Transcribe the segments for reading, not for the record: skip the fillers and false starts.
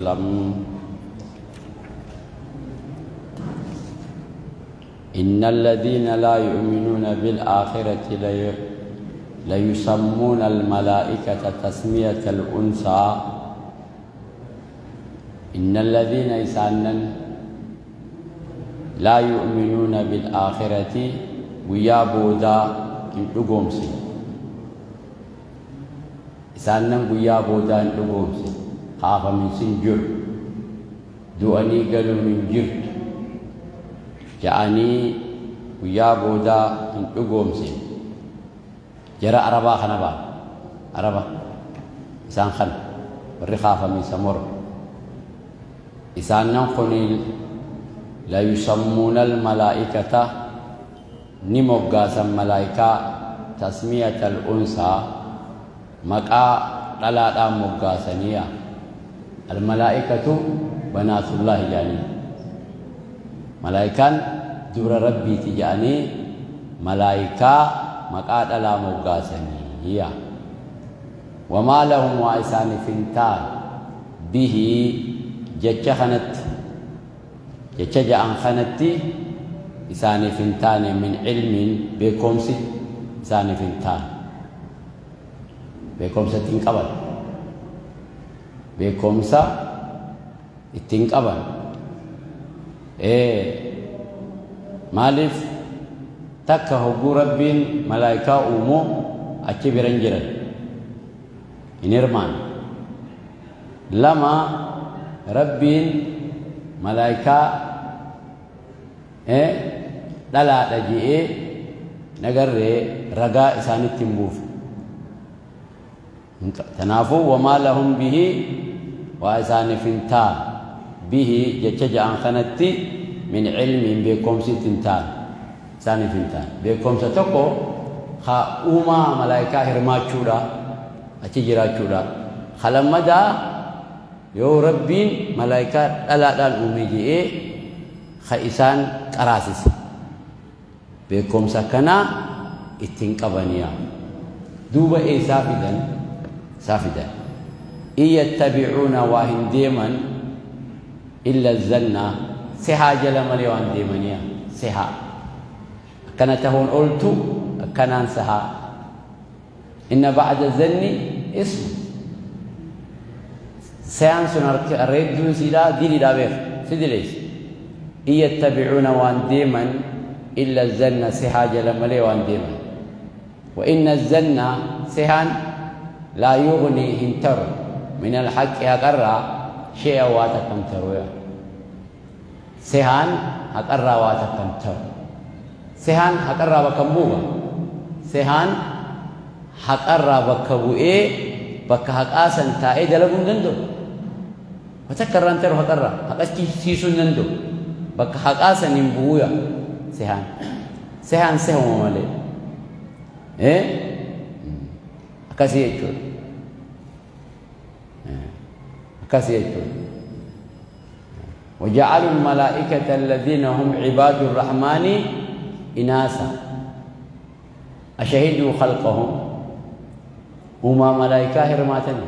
وسلم إن الذين لا يؤمنون بالآخرة ليسمون الملائكة تسمية الأنثى إن الذين إسانا لا يؤمنون بالآخرة ويا بودا إن إسانا ويا بودا إن خاف من سنجر دؤني قالوا من جرت جاءني ويا بودا إن أقوم سين جرى عربا خنبا عربا إسان خن وري خاف من سمر إسان ننقني لا يسمون الملائكة نمقاسا ملائكة تسمية الأنثى مقا لا مقاسنية الملائكة بنات الله يعني ملائكان دور ربي تجاني ملائكة مقاد لا مقاسني وما لهم وعسان فنتان به جتشخنت جتشجأن خنتي إسان فنتان من علم بكمسي إسان فنتان بكمسة تنقبل beekumsa ittiin qaban maaliif takka hogguu rabbiin malaayikaa uumoo achi biran jiran hin hirmaan lama rabbiin malaayikaa dhalaadha je'ee nagarree ragaa isaanitti hin buufne تنافوا وما لهم به وإسان فنتان به جتشجع خنتي من علم بكم ستنتان سان فنتان بكم ستكو خا أوما ملائكة هرما تشودا أتجرا تشودا خلمدا يو ربين ملائكة ألا دان أمي جي خا إسان كراسس بكم سكنا اتنقبنيا دوبا إيه سافدا سافدا إن يتبعون واهن ديما إلا الزنة سها جل مليوان ديمانيا سها كان تهون قلت كان سها إن بعد الزن اسم سيان سنر ريد سيدا ديري دابير سيدي ليس إن يتبعون واهن ديما إلا الزنة سها جل مليوان ديما وإن الزنة سهان لا يغني هنتر من الحق أقرى شيئا واتكم ترويا سهان أقرى واتكم تر سهان أقرى بكمبوغا سهان أقرى بكبوئي بك حق آسن تائي دلقون نندو وتكرر انتر أقرى حق سيسون نندو بك حق آسن ينبويا سهان سهان سهو مالي إيه akkasii jechuudha. Akkasii jechuudha. وجعلوا الملائكة الذين هم عباد الرحمن إناثا أشهدوا خلقهم هما ملائكة هرماتن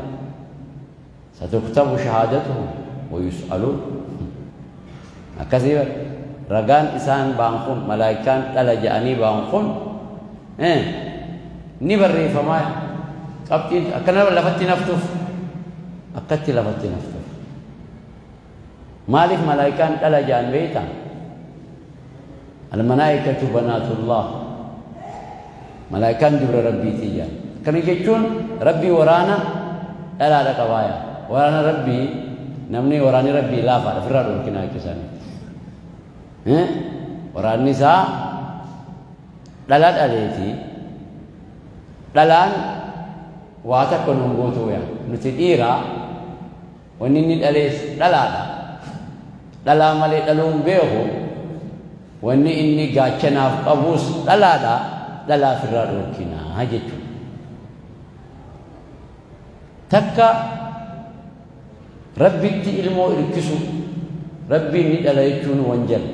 ستكتب شهادتهم ويسألون akkasii ragaan isaan ba'an kun malaayikaan dhala ja'anii ba'an kun ni barreeffamaa qabxiin akkana lafatti naftuuf akkatti lafatti naftuuf maaliif malaayikaan dhala ja'an beektaa almalaayikatu banaatullah malaayikaan dubra rabbiitii ja'an akkana jechuun rabbii waraana dhalaadha qabaaya waraana rabbii namni waraanni rabbii laafaadha ofirraa dhorkinaa jechuu isaanii waraanni isaa dhala dhaleetii dhalaan waa takka nuun gootuu yaa nuti dhiiraa wanni inni dhalees dhalaadha dhalaa malee dhaluun beeku wanni inni gaachanaaf qabuus dhalaadha dhalaa ofirraa dhorkinaa jechuudha. Takka rabbitti ilmoo hirkisu rabbiin ni dhala jechuun wanjala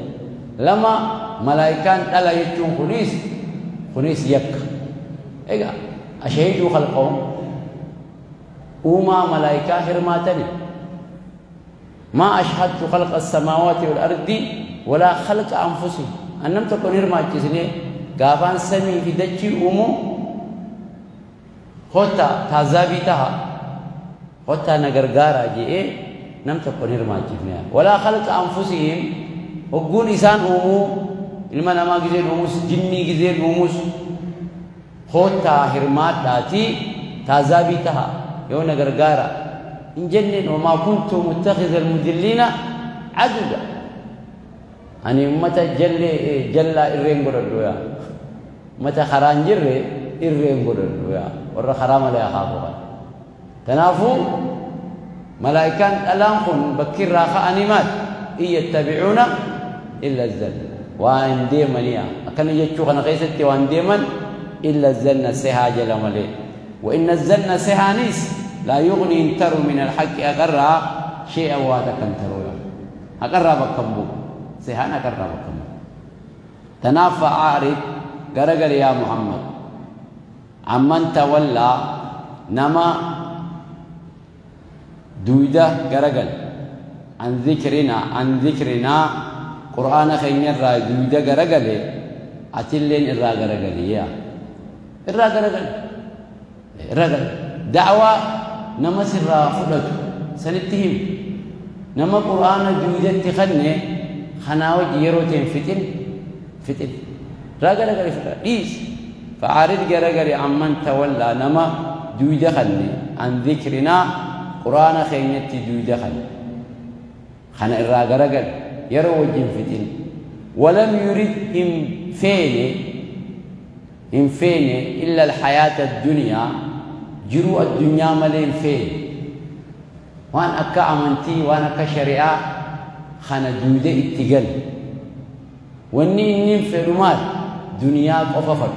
lama malaayikaan dhala jechuun kunis yakka egaa ashahiduu khalqahum uumaa malaayikaa hirmaatani ما أشهدت خلق السماوات والأرض ولا خلق أنفسهم. أنم تكون هرماچسني غافان سمي في دچي أمو خوتا تازابي تها خوتا نغرغارا جي نم تكون هرماچسني ولا خلق أنفسهم. وقون إنسان أمو ilma namaa gizeen uumus jinnii gizeen uumus خوتا هرمات داتي تازابي تها يونا غرغارا إن جنن وما كنت متخذ المدلين عددا. أني متى جل جل إرين غردويا متى خرانجر إرين غردويا ور خرام لا يخافوا تنافو ملائكان الان خن بكر راخ أنيمات إن يتبعون إلا الزل وان ديمنيا أكن يجوا خنا قيستي وان ديمن إلا الزن سها جل ملي. وإن الزن سهانيس لا يغني انتر من الحق أقرأ شيئا واتكنتروا أقرأ بكمبو سهان أقرأ بكمبو. تنافى أعرض غرغر يا محمد عمن تولى نما دويدة غرغل عن ذكرنا عن ذكرنا قرآن خير را دويدة غرغل أتلين الرا غرغل يا الرا غرغل الرا دعوة نما سر فدت سنتهم نما قرآن دويدة تخنه خناوج يروتين فتن فتن را غرغل فتن ليش فعارض غرغل عمن تولى نما دويدة خنه عن ذكرنا قرآن خينتي دويدة خنه خنا الرا غرغل يروج فتن ولم يرد إن فيني إن فيني إلا الحياة الدنيا جرو الدنيا ملين فين وأن أكا أمنتي وأن أكا شريعة خنا دويدة اتقل واني إني فعلمات دنيا قففت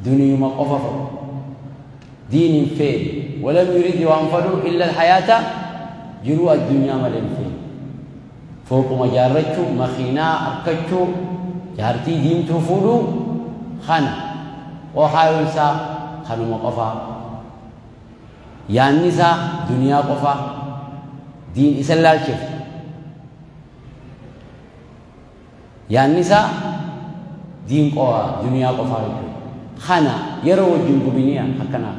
دنيا ما قففت دين فين ولم يريد وأنفلوا إلا الحياة جرو الدنيا ملين فين فوق مجارتشو مخينا أركتشو جارتي دين تفولو خنا وحاولسا خنو مقفا يانسا دنيا قفا دين إسلال شف يانسا دين قوا دنيا قفا خنا يرو جنبنيا حكنا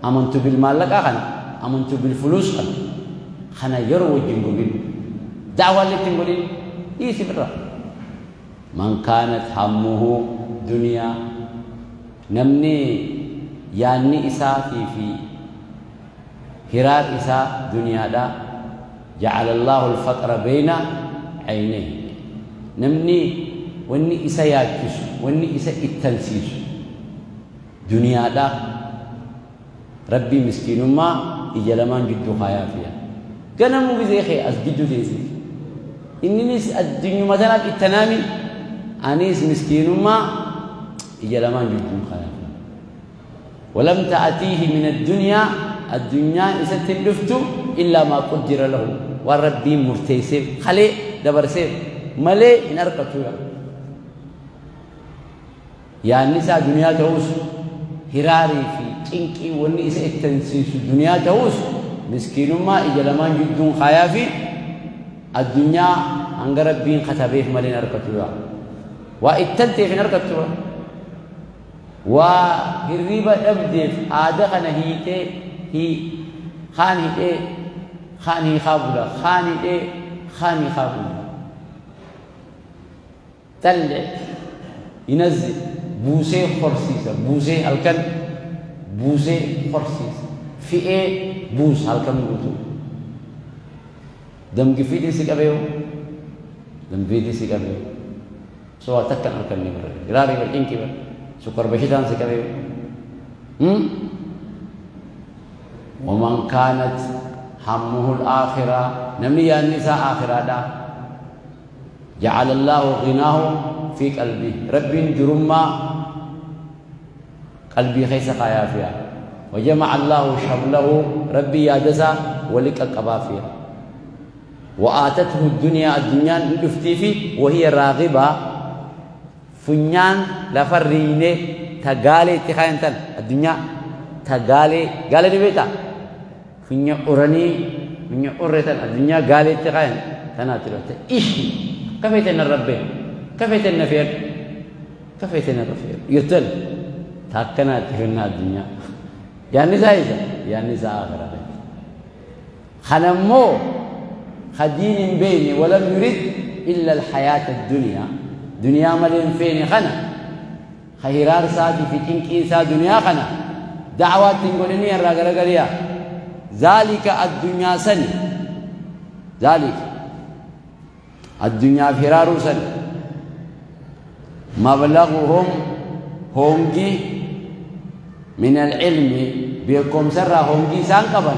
أمنت بالمال لك خنا أمنت بالفلوس خنا خنا يرو جنبين دعوة اللي تنقولين إيه سبرا من كانت همه دنيا نمني يعني إساء في هرار إساء دنيا دا جعل الله الفقر بين عينيه. نمني وني إساء ياكس وني إساء التنسيس دنيا دا ربي مسكين ما إجلمان جدو خيا فيها كان مو بزي خي أس جدو تيسي إنني الدنيا مثلا التنامي أنيس مسكين ما إجلمان جدو خيا فيها. ولم تأتيه من الدنيا الدنيا إذا تلفت إلا ما قدر له والربي مرتيسف خلي دبرسيف ملي إن أرقتوا يا النساء دنيا تهوس هراري في تنكي والنساء التنسيس الدنيا تهوس مسكين ما إجلمان جدون خيافي الدنيا عن ربين خطبيه ملين أرقتوا وإتنتي في أرقتوا وهريبة أبدف عادة هيتي هي خاني إيه خاني خابولا خاني إيه خاني خابولا تلع ينزل بوسي خرسيسة بوسي الكن بوسي خرسيسة في إيه بوس الكن بوتو دم كفيدي سكابيو دم فيدي سكابيو سوا تكن الكن نبرة غراري بالإنكي بر سكر بشتان سكابيو ومن كانت همه الآخرة نمني يا النساء آخرة دا جعل الله غناه في قلبه رب جرما قلبي خيس خيا فيها وجمع الله شمله ربي يا جزا ولك قبا فيها وآتته الدنيا الدنيا لفتي في وهي راغبة فنيان لفرينه تقالي تخاينتن الدنيا تقالي قال لي بيتا Funya uranii funya urretan addunyaa gaaleetti kaayan tanaatti dhufte ishi kafeeten rabbee kafeeten na feer kafeeten na feer yottan takkanaatti finna addunyaa yaanni isaa isa yaanni isaa akhiraa kanammoo khadiin hin beeyne walam yurid illa alhayaata addunyaa duniyaa malee hin feene kana khayraar isaatii fi cinqiin isaa duniyaa kana da'awaatti hin godhinii irraa garagaliyaa ذلك الدنيا سن ذلك الدنيا فرار سن مبلغهم هونجي من العلم بكم سر هونجي سان قبل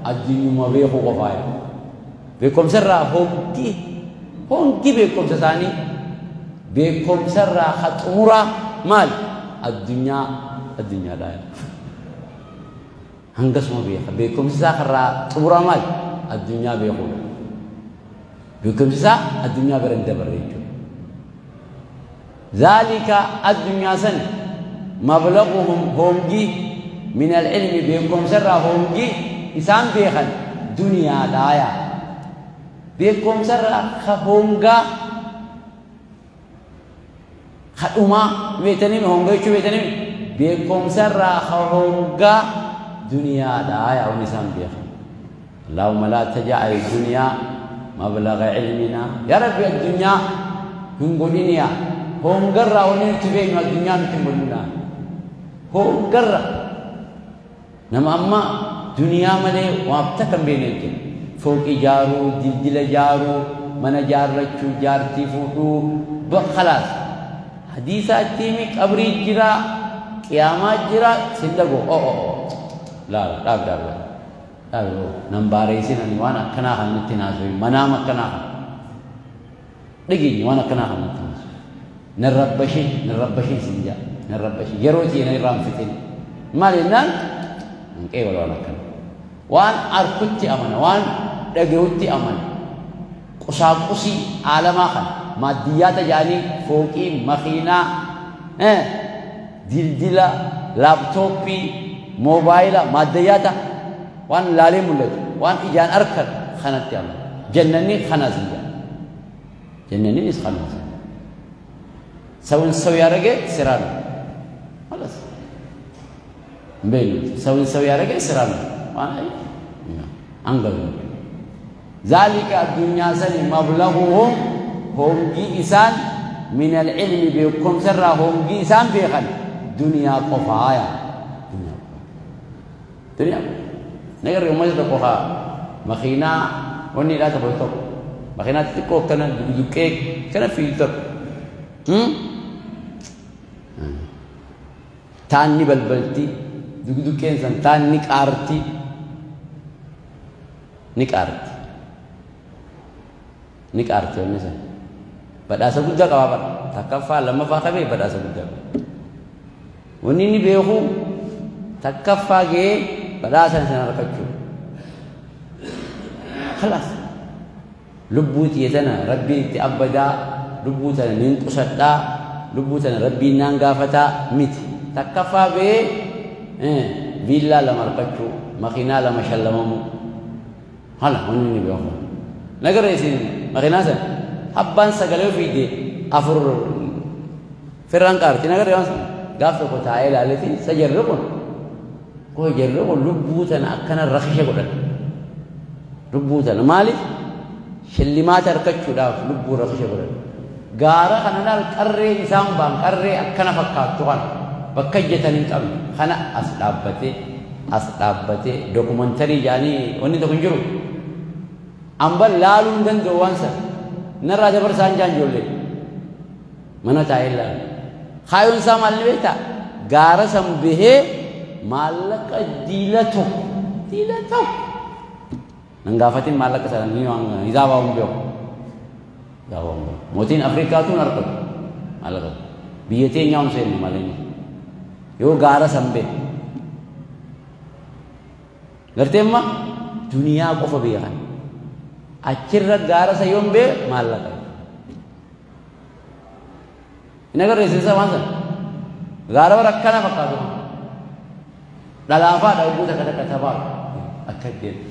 الدنيا ما بيخو قفايا بكم سر هونجي هونجي بكم ساني بكم سر خطورة مال الدنيا الدنيا لا hangasuma beeka beekumsi isaa karraa xumuraa maali addunyaa beekuudha beekumsi isaa addunyaa bira hin dabarre jechuudha zaalika addunyaa sana mablaguhum hoongii min alilmi beekumsarraa hoongii isaan beekan duniyaadhaaya beekumsarraa ka hoongaa ka dhumaa beektanii hoongaa jechuu beektanii beekumsarraa ka hoongaa دنيا دعايا ونسان بيخ اللهم لا تجعل الدنيا مبلغ علمنا يا ربي الدنيا هنقولين هم قرة ونرتبين الدنيا نتمنى هم قرة نما أما دنيا ملي وابتكم بين الجن فوق جارو دلدل جارو من جار رجو جارتي فوتو بخلاص حديثة تيمي قبري جرا قيامات جرا سندقو أو أو لا لا لا لا لا نمباريسين أني وانا كنا خنتي ناسوي منام كنا خن دقيني وانا كنا خنتي ناسوي نربشي نربشي سنجا نربشي يروتي نيرام فتين مالنا نكيف ولا وانا كنا وان أركتي أمانة وان دقيوتي أمانة قصاقصي عالم آخر ماديات جاني فوقي مخينة دلدلة لابتوبي موبايل مادياتا وان لالي مولد وان اجان اركل خنت يا الله جنني خنا زنجا جنني اس خنا سوين سو يارجه سرانو خلاص بين سوين سو يارجه سرانو وانا انغل ذلك الدنيا سن مبلغهم هم جي من العلم بكم سر هم جي إسان بيخن دنيا قفايا دنيا نقدر يوم ما تقوها مخينا وني لا تقول تق مخينا تقول كنا دكيك كنا في تق تاني بلبلتي دكين سن تاني كارتي نكارتي نكارتي ونسى بدأ سجود كبابر تكفى لما فاخبي بدأ سجود وني نبيه تكفى جه بدأ سنة ركعتشو خلاص لبوتي يتنا ربي تأبدا لبوتنا ننقصدا لبوتنا ربي نانغافتا ميت تكفى به فيلا لما ركعتشو مخينا لما شلممو هلا وني نبيه نقدر يسين مخينا سن أبان سجلوا في دي أفر فران كارتي نقدر يوم قافته كتايل على سجربون كوي جربون لبوتنا أكنا رخيصة قدر لبوتنا مالي شلمات أركتشو دا لبو رخيصة قدر غارة خنا القرية إنسان بان قرية أكنا فكاتوان بكجتني قبل خنا أصدابتي أصدابتي دوكيومنتري جاني وني تكون أمبل لالون دن دوانسا نرى جبر سانجان جولي منا تايل خايون سامال بيتا غارة سم به مالك ديلتو ديلتو نغافتين مالك سان نيو إذا باهم بيو إذا باهم بيو موتين أفريقيا تون أركض مالك بيتين يوم سين مالين يو غارة سم به غرتين ما دنيا قف بيها أشر غارة سيوم به مالك إنك رئيس وانسان غارة وركنا فقادو دلافا دعوة كذا كذا Akka deemu.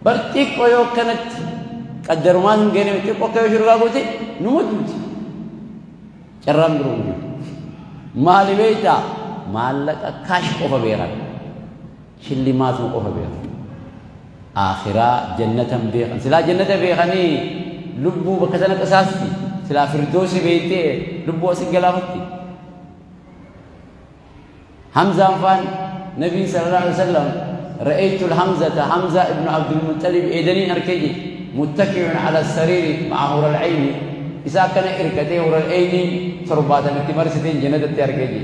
Bar xiqqoo yoo akkanatti qaddarumaan hin geenye xiqqoo akka yoo shurgaa goote numa duuti. Carraan biroo hin jiru. Maali beektaa? Maallaqa kaash qofa beekan. Shillimaatuma qofa beekan. Akhiraa jannatan beekan. Silaa jannata beekanii lubbuu bakka sana qisaasti. Silaa firdoosi beektee lubbuu asin galaafatti. Hamzaan faan Nabii sallallahu alaihi wasallam رأيت الحمزة حمزة ابن عبد المطلب إيدنين أركيجي متكئ على السرير مع هور العين إذا كان إركته هور العين تربات التمرستين جنة أركيجي.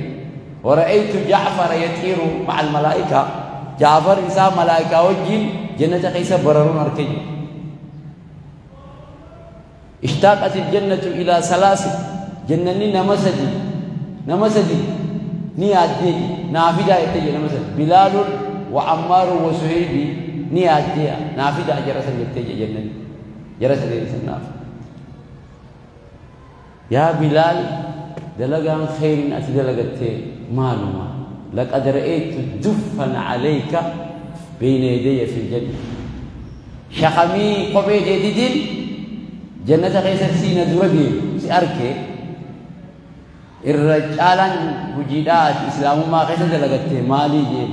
ورأيت جعفر يطير مع الملائكة جعفر إذا ملائكة وجين جنة قيس بررون أركيجي. اشتاقت الجنة إلى سلاسل جنني نمسدي نمسدي نيادي نافذة يتجي نمسد بلال وعمار وسهيبي نيادي نافذة جرس يتجي جنني جرس الناف. يا بلال دلقان خير أتدلقت مالما لقد رأيت دفا عليك بين يدي في الجنة. شخمي قبي جديد جنة غيث سينا دربي سأركي الرجالا وجدات إسلام ما غيث دلقت مالي جي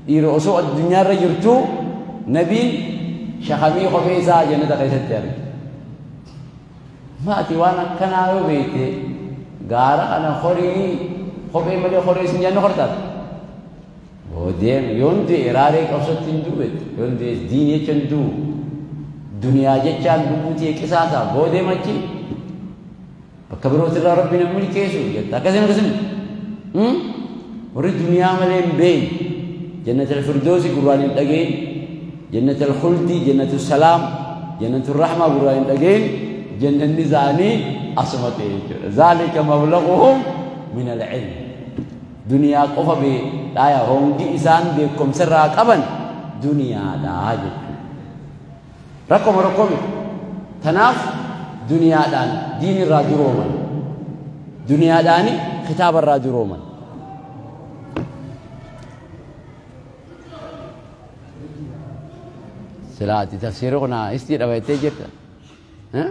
إيرو الدنيا رجرتو نبي شخمي قبي سا جنة غيث تركي ما أتوانا كنارو بيتي غارة أنا خوري خبي ملي خوري سنجان خرطات بوديم يوندي إراري قصة تندوبت يوندي دين يچندو دنيا جچان بوتي قصاصا بوديم أچي بكبروت الله ربنا ملكيسو جتا كزين كزين وري دنيا ملين بين جنة الفردوس قرآن الأجين جنة الخلد جنة السلام جنة الرحمة قرآن الأجين جنة النزاني أصمته ذلك مبلغهم من العلم. دنيا قفا بي لا يا هونجي إنسان بكم سر قبن دنيا لا جد رقم رقم تناف دنيا دان دين الرادروما دنيا داني خطاب الرادروما. سلاتي تفسيرنا استير أو تجرت ها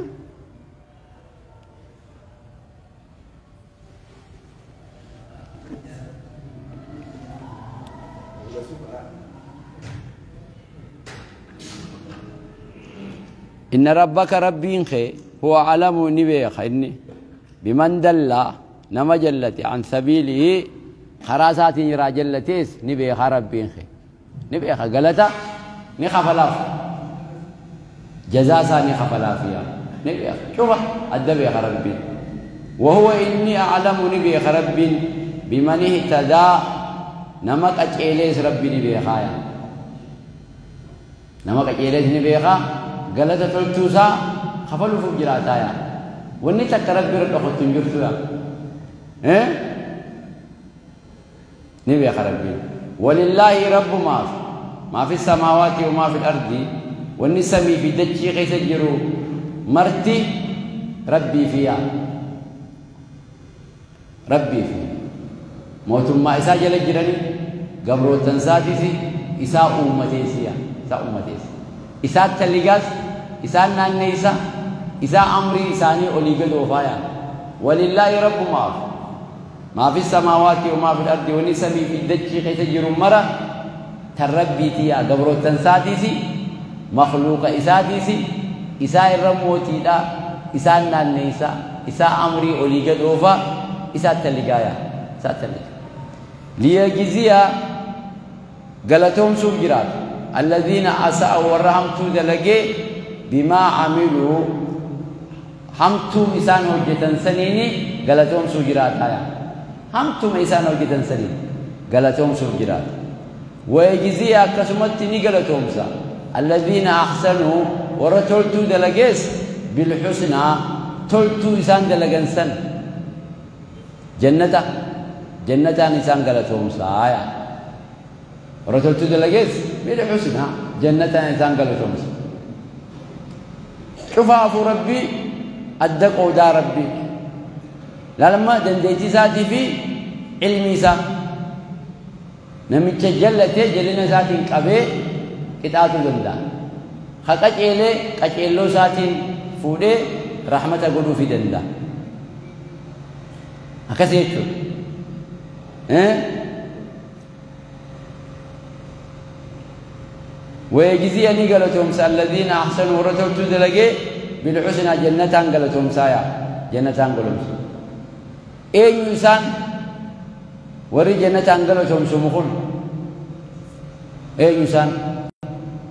إن ربك ربين خي هو علم نبيخ إني بمن دل نما جلتي عن سبيله خراسات راجلتيس نبيخ ربين خي نبيخ قلتا نخفلاف جزاسا نخفلاف يا نبيخ شوف الدبيخ ربين وهو إني أعلم نبيخ ربين بمن اهتدى نمك أجيليس ربي نبيخايا نمك أجيليس نبيخا قالت تلتوسا خفلوا فوق جراتايا وني تكرب رد أخوتن جرتوا إيه نبي خربين. ولله رب ما في السماوات وما في الأرض وني سمي في دجي غيث جرو مرتي ربي فيها ربي فيها موت ما إسا جل جراني قبرو تنساتي إسا أمتي إسا أمتي إسا تلقاس إسا نانيسا إسا أمري إساني أولي قدوفايا. ولله رب ما في السماوات وما في الأرض ونسمي في الدجي خيس جرم مرة تربي تيا قبرو تنساتيسي مخلوق إساتيسي إسا الرموتي لا إسا نانيسا إسا أمري أولي قدوفا إسا تلقايا إسا تلقا ليجزيا قلتهم سوف جرات الذين أساءوا ورحمتوا دلقي بما عملوا حمتم إسان هجتن سنيني قالتهم سجرات آيا حمتم إسان هجتن سنين قالتهم سجرات ويجزي كسمتني قالتهم سا الذين أحسنوا ورتلتوا دلقيس بالحسنى تلتوا إسان دلقن سن جنة جنة إسان قالتهم سا آيا ورتلتوا دلقيس بالحسنى جنة إنسان قالتهم شفاف ربي أدق أودا ربي لا لما دنديتي ساتي في علمي سا Namicha jallatee jalina isaatiin qabee qixaatuu danda'a. Ka qaceelee qaceelloo isaatiin fuudhee rahmata godhuufii danda'a. Akkas jechuudha. ويجزي أني قالتهم الذين أحسنوا ورتبت دلقي بالحسنى جنتان قالتهم سايا جنتان قالتهم أي إنسان وري جنتان قالتهم سمخون أي إنسان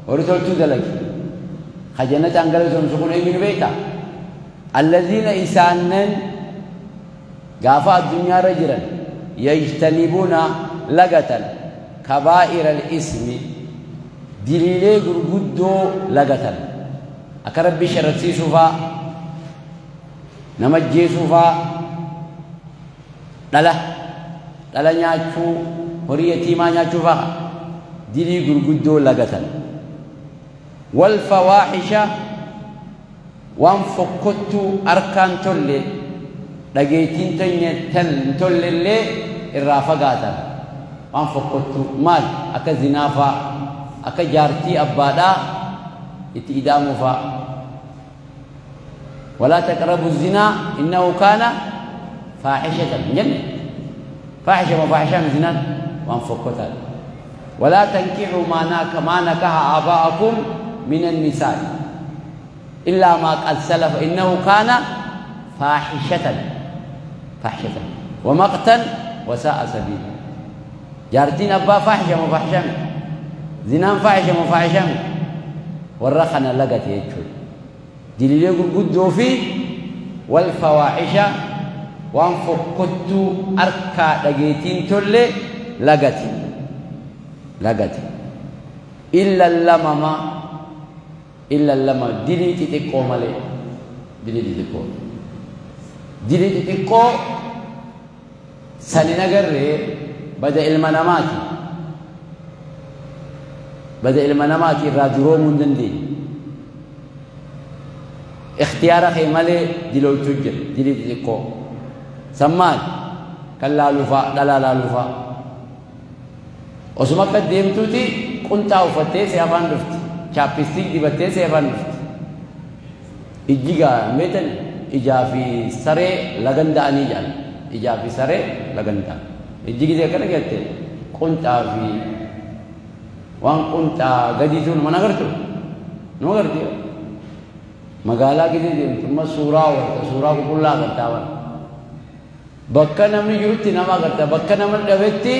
ورتبت دلقي خجنتان قالتهم سمخون أي من بيتا الذين إنسانا قافا الدنيا رجلا يجتنبون لقة كبائر الإثم دليلي غرغدو لغتن اكرب شرتي سوفا نمجي سوفا دلا دلا نياچو هوريتي ما نياچو فا دلي غرغدو لغتن والفواحش وان فكتو اركان تولي دغيتين تني تل تولي الرافغاتن وان فكتو مال اك زنافا akka jaartii abbaadhaa itti ida'amuu fa'a. Walaa taqrabu zinaa innahu kaana faaxishatan hin jenne faaxisha ma faaxishaa mi zinaan waan fokkotaadha. Walaa tankixuu maa nakaha aabaa'akum min annisaa'i illaa maa qad salafa innahu kaana faaxishatan faaxishatan wa maqtan wa saa'a sabiila. Jaartiin abbaa faaxisha ma faaxishaa mi زنان فاحشة مفاحشة والرخنة لقت يجول دليل قدو في والفواحشة وانفقتو أركا لقيتين تولي لقت لقت إلا اللمما إلا اللمما دليل تتقو مالي دليل تتقو دليل تتقو سننقر بدأ المنامات بدأ المنامات الرادروم دندين اختيار خي مالي دلو تجر دلي تلقو سمان كلا لفا لا لا لفا وسما قديم توتي كنت اوفتي سيفان دفت شابستيك دي بتي سيفان دفت اجيغا متن اجا في سري لغندا اني جال اجا في سري لغندا اجيغي زي كان قلت كنت في waan qunxaa gadiituun mana agartu nama agarti magaalaa gidee deemtu amma suuraa agarta suuraa qulqullaa agartaa bara bakka namni jirutti nama agarta bakka nama dhabetti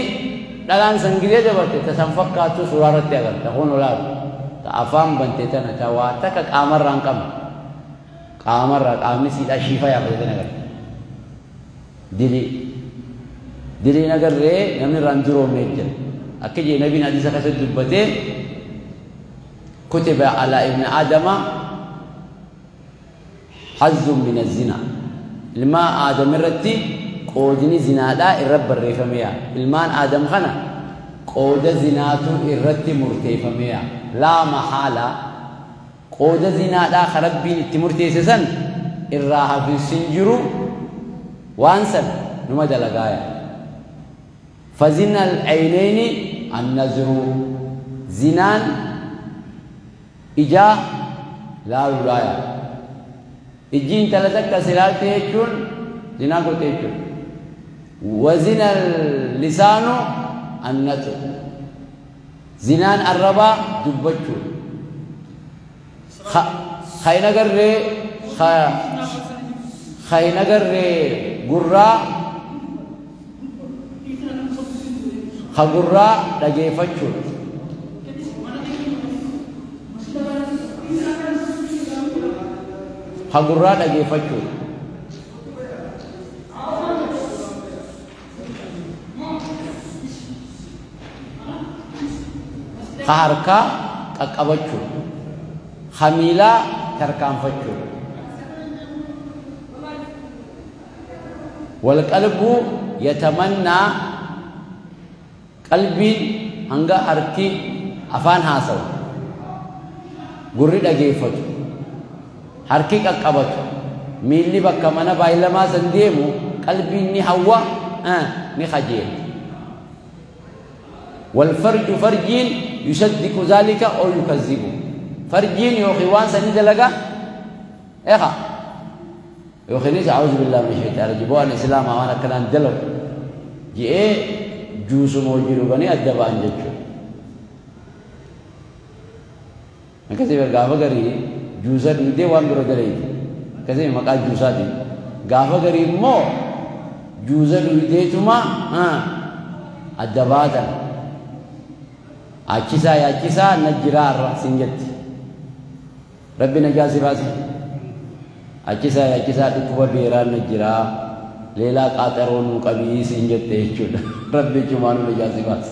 dhalaan san gidee dabarte ta san fakkaattu suuraa irratti agarta kun olaatu ta afaan bante tana ta waa takka qaamarraa hin qabne qaamarraa qaamni siidhaa shiifa yaafate tana agarta dilii diliin agarree namni irraan duroomne jira. أكيد نبينا حديث كسد دبته كتب على ابن آدم حظ من الزنا لما آدم رتي قودني زنا لا الرب الرفمية المان آدم خنا قود زناتو الرتي مرتفمية لا محالة قود زنا لا خربين التمرتيسسن الراحة في السنجرو وانسن نمد لغاية فزنا العينين النظر زنان إجا لا ولايا إجين تلتك سلالته يجون زنا قلت يجون وزنا اللسان النطق زنان الربا دبتشون خينقر قرى خغرا دغيفچو خغرا دغيفچو خاركا ققبچو خميلا تركانفچو والقلب يتمنى قلبي hanga harki afaan haasawu gurri dhageeffatu harki qaqqabatu miilli bakka mana baay'ilamaa san deemu qalbiin ni hawwa ni kajeela. والفرج فرجين يصدق ذلك أو يكذبه. فرجين يوخي وان سني دلقا إخا يوخي نيس أعوذ بالله من الشيطان الرجيم وأن إسلام وأنا كلام دلو جئ جوس موجود بني أدبان جتشو. akkasii gaafa garii juusa dhugdee waan biroo dalayti. Akkasii maqaa juusaatiin. Gaafa garii immoo juusa dhugdeetuma adda baatan. Achisaa yaachisaa na jiraarra sin jetti. Rabbi najaa si baase. Achisaa yaachisaa dhukkuba beeraa na jiraa. Leelaa qaaxaroo nuu qabii sin jette jechuudha. Rabbi cumaanuu najaa si baase.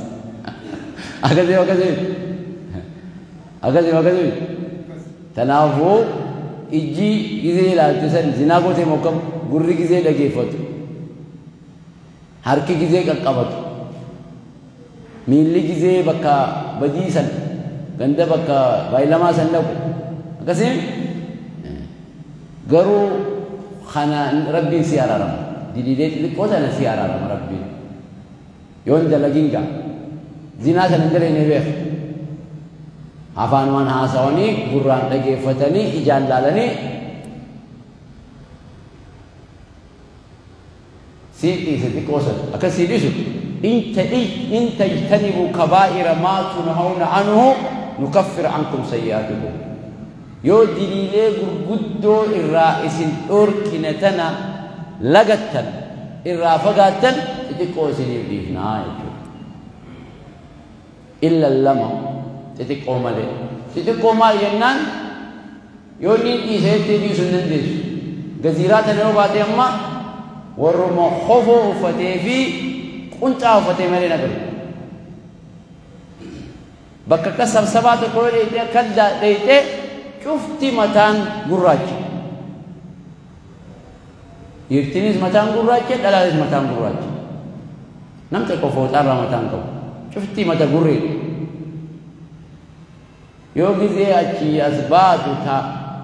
Akkasii akkasii. Akkasii akkasii. Kanaafuu ijji gizee ilaalte san zinaa gootee mokkam gurri gizee dhageeffatu. Harki gizee qaqqabatu. Miilli gizee bakka badii san ganda bakka baay'ilamaa san dhaqu. Akkasii garuu kana rabbiin si araarama. Dididee xixiqqoo sana si araarama rabbiin. Yoo hin dalagin gaa zinaa sana hin dalagne beeka. Afaan waan haasawanii gurraan dhageeffatanii ijaan laalanii si dhiise xiqqoo sana akkas si dhiisu in tajtanibuu kabaa'ira maa tunhawna anhu nukaffir ankum sayyi'aatikum. Yoo diliilee gurguddoo irraa isin dhorkine tana lagattan irraa fagaattan xixiqqoo isiniif dhiifnaa jechuudha. Illa lama xixiqqoo malee. Xixiqqoo maal jennaan yoo inni dhiiseetti dhiisuu hin dandeessu. Gaziiraa tana yoo baate amma warruma kofoo uffatee fi quncaa uffatee malee na galu. Bakka akka sabsabaa tokko yoo dheeyitee akka dheeyitee cufti mataan gurraacha. Dhiirtinis mataan gurraacha, dhalaanis mataan gurraacha. Nam tokko fooxaarraa mataan qabu. Cufti mata gurreedha. Yoo gizee achii as baatu ta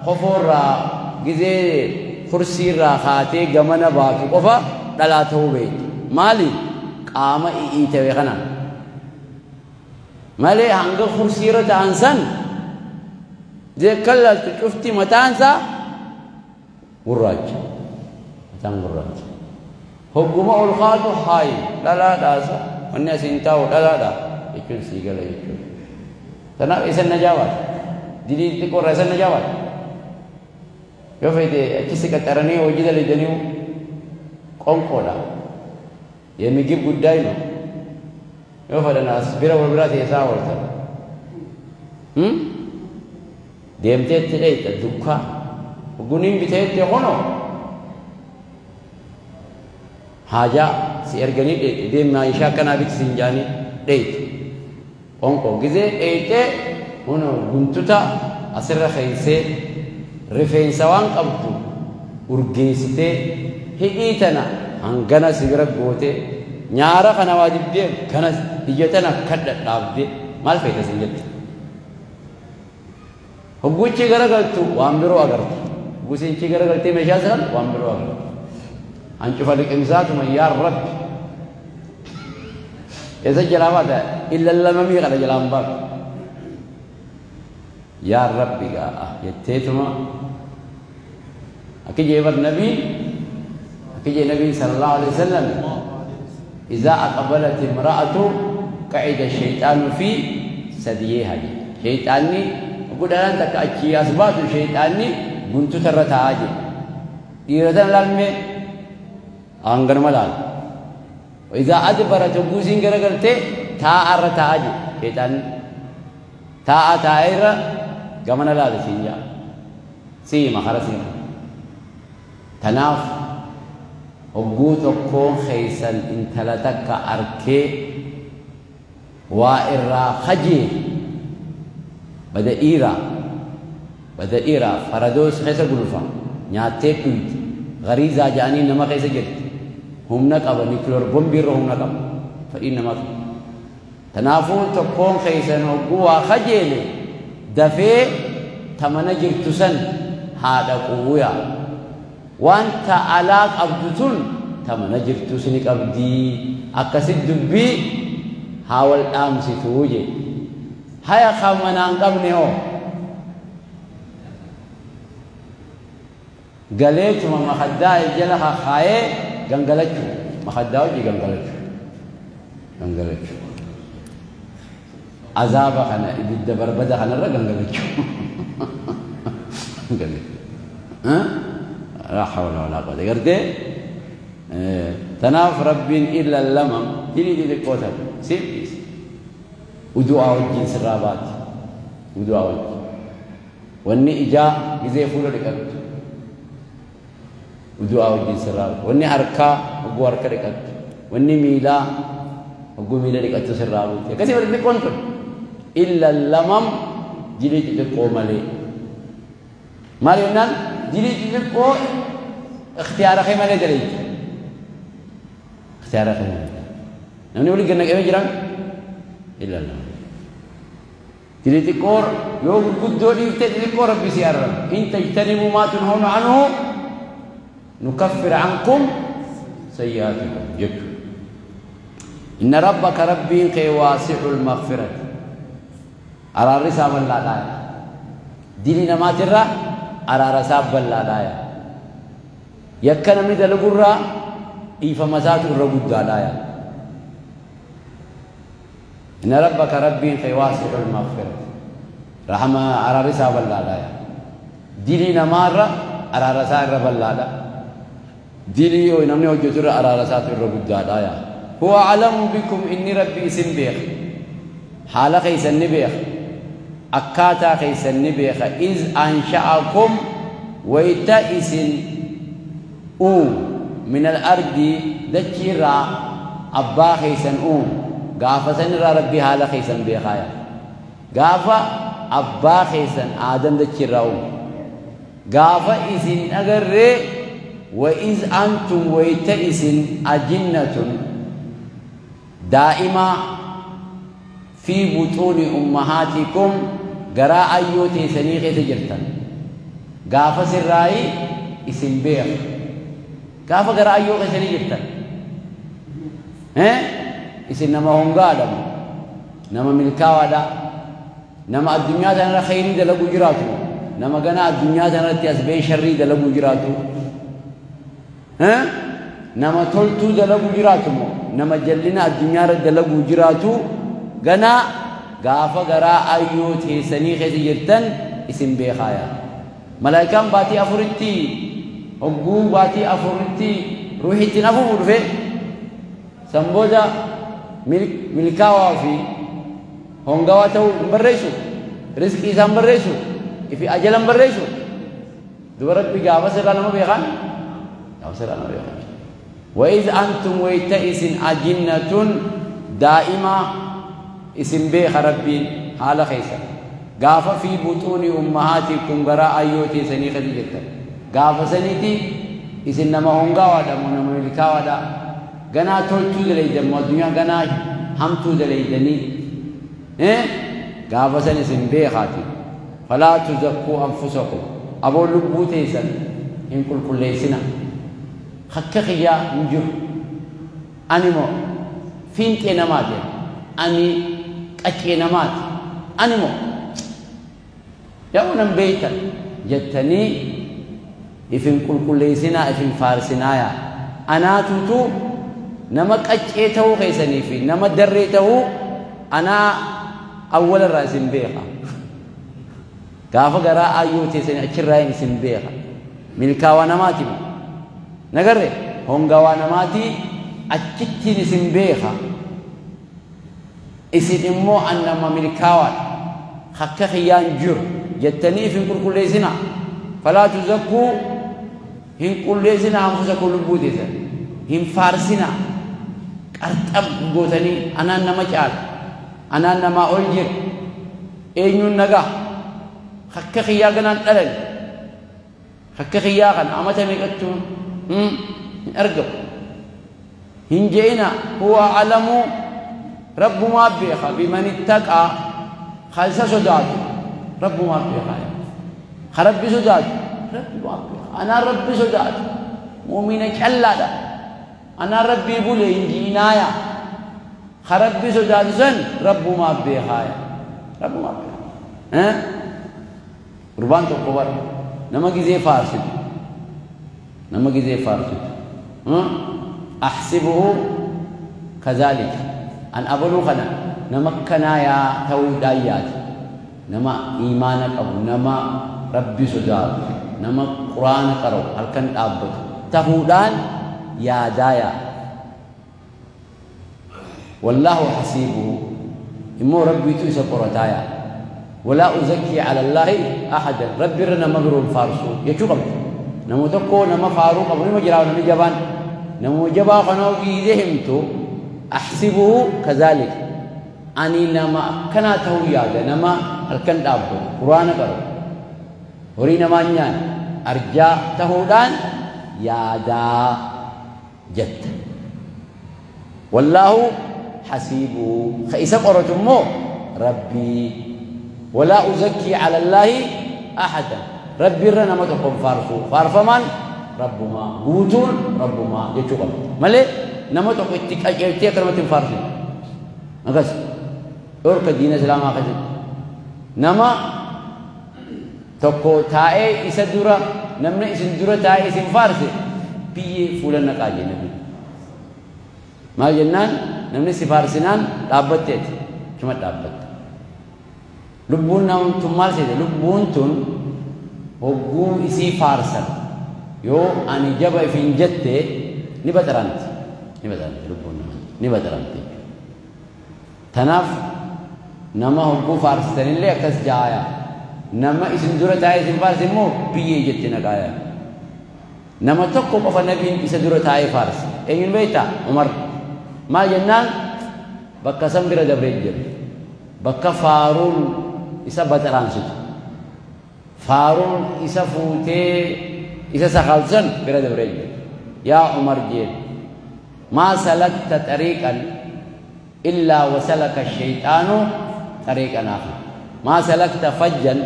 kofoorraa gizee kursiirraa kaatee gamana baatu qofa dhalaa ta'uu beekti. Maali? Qaama i'ii kana. Malee hanga kursiirra ta'an san kallaltu cufti mataansaa gurraacha. Mataan gurraacha. Hogguma ol kaatu haayi dhalaadhaasa wanni asiin taa'u dhalaadha jechuun sii gala jechuudha. Kanaaf isan najaa baata. Dilii xixiqqoorraa isan najaa baata. Yoo feete achi si qaxaranii hojii dalaganii qonqoodha. የምግብ ጉዳይ ነው። Yoo fedhan as bira wal biraa teessaa ooltan. Deemteetti dheeyta dukkaa. Guniin biteetti hono haajaa si erganii dheeyte deemnaa ishaa akkanaa biti siin jaanii dheeyte. Qonqoo gizee dheeytee hono guntuta asirra keeysee rifeensa waan qabdu urgeessitee hidhii tana hangana si bira gootee nyaara kana waa dibdee kanas ija tana kadhadhaabdee maal feete sin jette. Hogguchi garagaltu waan biroo agarta. Gusinchi garagaltee meeshaa san waan biroo agarta. Hancufa liqimsaatuma yaa Rabbi. Eessa jalaa baata? Illa lamamii kana jalaan baatu. Yaa Rabbi gaa jetteetuma akka jee bar nabiin akka jee nabiin sallallahu alaihi wasallam إذا أقبلت امرأة قعد الشيطان في ثدييها. شيطاني وقد أنا تكأتي أسباب شيطاني كنت ترى تاجي. إيرادن لالمي أنغر ملال. وإذا أدبرت وجوزين غرغرتي تا أر تاجي شيطان تا تاير غمنا لال سينجا سيما خرسين تناف hogguu tokkoon keeysan intala takka arkee waa irraa kajee bada dhiiraa faradoos keessa gulfa nyaattee dhuyte gariizaa ja'anii nama keessa jirti humna qaba nikiloor bombiirra humna qaba fedhiin nama qaba. Kanaafuu tokkoon keeysan hogguu waa kajeele dafee tamana jirtu san haa dhaquu yaa. Wanta alaa qabdu tun tamana jirtu sini qabdii akkasi dubbii Haa wal dhaamsituu jee. Haya kan manaan qabne hoo galeetuma makaddaa jala kakaayee gangalachuu, makaddaa hojii gangalachuu, gangalachuu, azaaba kana ibidda barbada kanarra gangalachuu. Laa hawla walaa quwwata. Gartee tanaaf Rabbiin illa lamam dilii xixiqqoo tan siif dhiise. Udu'aa wajjin sirraa baati. Udu'aa wajjin. Wanni ijaa gizee fuula dhiqattu udu'aa wajjin sirraa baati. Wanni harkaa hogguu harka dhiqattu, wanni miilaa hogguu miila dhiqattu sirraa buuti. Akkasii wal xixiqqoon tun illa lamam dilii xixiqqoo malee. Maal jennaan dilii xixiqqoo ikhtiyaara kee malee daleeyte. Ikhtiyaara kee malee. Namni wali gannaqamee jiraan illa lamam. Dilii xiqqoo yoo gurguddoo dhiifte xixiqqoo Rabbi si arraba. In tajtanibuu maa tunhawna anhu nukaffir ankum sayyi'aatikum jechuudha. Inna rabbaka rabbiin kee waasi'ul maghfirati. Araarri isaa bal'aadhaa. Dilii namaatirraa araara isaa bal'aadhaa. Yakka namni dalagurraa dhiifama isaatu irra guddaadhaa. Inna rabbaka rabbiin kee waasi'ul maghfirati. Rahama araarri isaa bal'aadhaa. Dilii namaarra araara isaa irra bal'aadha. Dilii yoo namni hojjetu irra araara isaatu irra guddaadha. Huwa a'lamu bikum, inni Rabbi isin beeka. Haala keessan ni beeka. Akkaataa keessan ni beeka. Iz ansha'akum wayta isin uumu min al-ardi dachii irraa abbaa keessan uumu. Gaafa san irraa Rabbi haala keessan beekaaya. Gaafa abbaa keessan Aadam dachii irraa uumu. Gaafa isin agarree wa iz antum wayta isin ajinnatun daa'ima fi buxuuni ummahaatikum garaa ayyoo teessanii keessa jirtan. Gaafa sirraayi isin beeka. Gaafa garaa ayyoo keessanii jirtan. Isin nama hongaadha moo? Nama milkaawaadha? Nama addunyaa tanarra khayrii dalaguu jiraatu? Nama ganaa addunyaa tanarratti as ba'ee sharrii dalaguu jiraatu? Nama toltuu dalaguu jiraatu moo? Nama jallina addunyaa irra dalaguu jiraatu? Ganaa gaafa garaa ayyoo teessanii keessa jirtan isin beekaaya. Malaayikaan baatii afuritti hogguu baatii afuritti ruuhii ittiin afuufu dhufe san booda milkaawaa fi hongawaa ta'uu hin barreessu, rizqii isaa hin barreessu, ifi ajala hin barreessu. Duba Rabbi gaafa sirraa nama beekaan, gaafa sirraa nama beekaan. Wa iz antum wayta isin ajinnatun daa'ima isin beeka Rabbiin haala keessan. Gaafa fi buxuuni ummahaatikum garaa ayyoo teessanii keessa jirtan. Gaafa saniiti isin nama hongaawaadha moo nama milkaawaadha? Ganaa toltuu daleeydan moo addunyaa ganaa hamtuu daleeydanii? Gaafa san isin beekaati. Falaa tuzakkuu anfusakum. Aboo lubbuu teessan hin qulqulleessina. Hakka kiyyaa hin jiru. Ani moo fiinxee namaati. Ani qaccee namaati. Ani moo yaa nan beeytan jettanii ifin qulqulleessinaa, ifin faarsinaayaa. Anaatutu nama qaccee ta'uu keessanii fi nama darree ta'uu anaa awwala irraa isin beeka. Gaafa garaa ayyoo teessanii achirraa isin beeka. Milkaawaa namaati moo? Nagarre hongawaa namaati achittiin isin beeka. Isin immoo an nama milkaawaadha. Hakka kiyyaan jiru jettanii ifin qulqulleessinaa. Falaa tuzakkuu hin qulleessinaa anfusakum lubbuu teessan. Hin faarsinaa. Qarxab gootanii anaan nama caala. Anaan namaa ol jira. Eenyuun nagaa? Hakka kiyyaa ganaan dhalan. Hakka kiyyaa kana amata meeqattuun hin argamu. Hin je'ina huwa a'lamu rabbumaa beeka biman ittaqaa ka isa sodaatu rabbumaa beeka. Ka Rabbi sodaatu rabbumaa beeka. Anaan Rabbi sodaatu mu'mina callaadha. Anaan Rabbii bule hin ji'inaaya. Rabbi sodaatu san rabbumaaf beekaaya. Rabbumaaf beeka. Gurbaan tokko bara nama gizee faarsitu. Nama gizee faarsitu. Ahsibuhu kazaalika. An abaluu kana nama akkanaa yaa ta'uudhaan yaada. Nama iimaana qabu, nama rabbi sodaatu, nama quraana qara'u, halkan dhaabbatu ta'uudhaan yaadaa yaa. Wallaahu hasiibuhu immoo rabbiitu isa qorataa yaa. Walaa uzakkii ala Allaahi ahadan rabbi irra nama biroon faarsuu jechuu qabdi. Nama tokko nama faaruu qabu nima jiraa namni jabaan. Nama jabaa kanoo giizee himtu ahsibuhu kazaalika. Ani nama akkanaa ta'uu yaada nama halkan dhaabbatu quraana qaru horii namaa nyaan arjaa ta'uudhaan yaadaa jetta. Wallaahu hasiibuhu ka isa qoratu immoo rabbii. Walaa uzakkii ala Allaahi ahadan rabbi irra nama tokko hin faarsu faarfamaan rabbumaa guutuun rabbumaa jechuu qabda malee nama tokko itti qaceeltee akkanumatti hin faarsu. Akkas dhorka diina islaamaa keessatti nama tokko taa'ee isa dura namni isin dura taa'ee isin faarse biyyee fuula naqaa jee nabi. Maal jennaan namni si faarsinaan dhaabbatteeti cuma dhaabbatte. Lubbuun nama tun maal seete lubbuun tun hogguu isii faarsan yoo ani jaba ifin jette ni baxaranti ni baxaranti lubbuun nama ni baxaranti. Tanaaf nama hogguu faarsitanillee akkas jaaya. Nama isin dura taa'ee isin faarse immoo biyyee jette naqaaya. Nama tokko qofa nabiin isa dura taa'ee faarse. Eenyuun beektaa? Umar. Maal jennaan bakka san bira dabree jira. Bakka faaruun isa baxaraansitu. Faaruun isa fuutee isa sakaalsan bira dabree jira. Yaa Umar jeen maa salakta xariiqan illaa wasalaka shayxaanu xariiqan aakhar. Maa salakta fajjan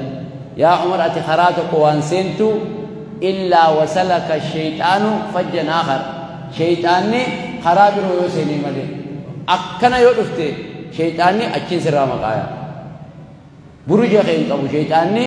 yaa Umar ati karaa tokko waan seentu illaa wasalaka shayxaanu fajjan aakhar. Shayxaanni karaa biroo yoo seenee malee akkana yoo dhufte shayxaanni achiin sirraa maqaaya. Buruja kee hin qabu shayxaanni.